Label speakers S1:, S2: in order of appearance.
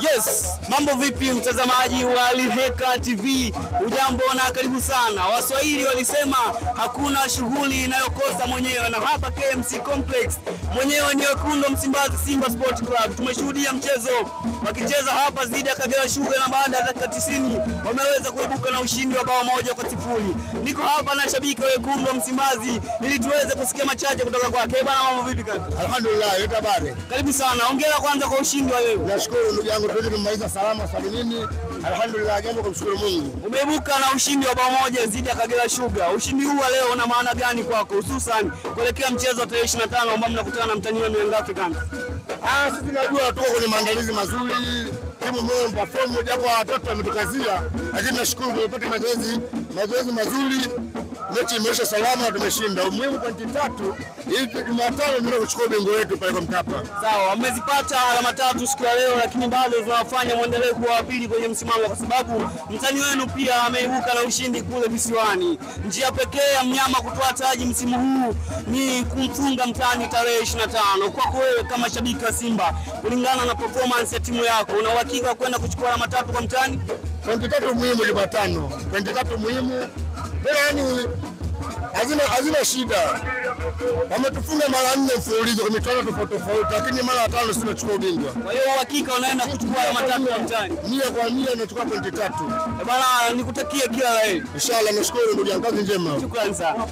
S1: Yes, mambo vipi mtazamaji wa Liheka TV? Ujambo na karibu sana. Waswahili walisema hakuna shughuli inayokosa mwenyewe, na hapa KMC Complex mwenyewe ni wekundu Msimbazi, Simba Sport Club. Tumeshuhudia mchezo wakicheza hapa dhidi ya Kagera Sugar, na baada ya dakika 90 wameweza kuibuka na ushindi wa bao 1-0. Niko hapa na shabiki wa wekundu wa Msimbazi ili tuweze kusikia machache kutoka kwake. Bana, mambo vipi kaka?
S2: Alhamdulillah, yote habari.
S1: Karibu sana. Hongera kwanza kwa ushindi wa leo.
S2: Nashukuru ndugu yangu, tumemaliza salama salimini. Alhamdulillah, jambo kumshukuru Mungu.
S1: Umeibuka na ushindi wa bao 1 dhidi ya Kagera Sugar. Ushindi huu wa leo una maana gani kwako, hususan kuelekea mchezo wa tarehe 25 ambao mnakutana na mtani wenu Young Africans?
S2: Sisi tunajua tuko kwenye maandalizi mazuri. Timu moja perform japo watoto wametukazia, lakini nashukuru tumepata mazoezi mazuri. Mechi imeisha salama na tumeshinda. Umuhimu pointi 3 ili Jumatano ndio kuchukua ubingwa wetu pale kwa Mkapa.
S1: Sawa, mmezipata alama 3 siku ya leo, lakini bado zinawafanya muendelee kuwa wa pili kwenye msimamo kwa sababu mtani wenu pia ameibuka na ushindi kule visiwani. Njia pekee ya mnyama kutoa taji msimu huu ni kumfunga mtani tarehe 25. Kwako wewe kama shabiki wa Simba, kulingana na performance ya timu yako, una uhakika kwenda kuchukua alama 3 kwa mtani?
S2: Pointi 3 muhimu Jumatano. Pointi 3 muhimu. Yaani hazina shida. Wametufunga mara 4 mfululizo kwa michuano tofauti tofauti, lakini mara 5 sisi tunachukua ubingwa.
S1: Kwa hiyo uhakika unaenda kuchukua alama 3 kwa mtani.
S2: 100% tunachukua pointi 3.
S1: Bana, nikutakie kila la heri.
S2: Inshallah, nashukuru ndugu yangu, kazi njema.
S1: Shukrani sana.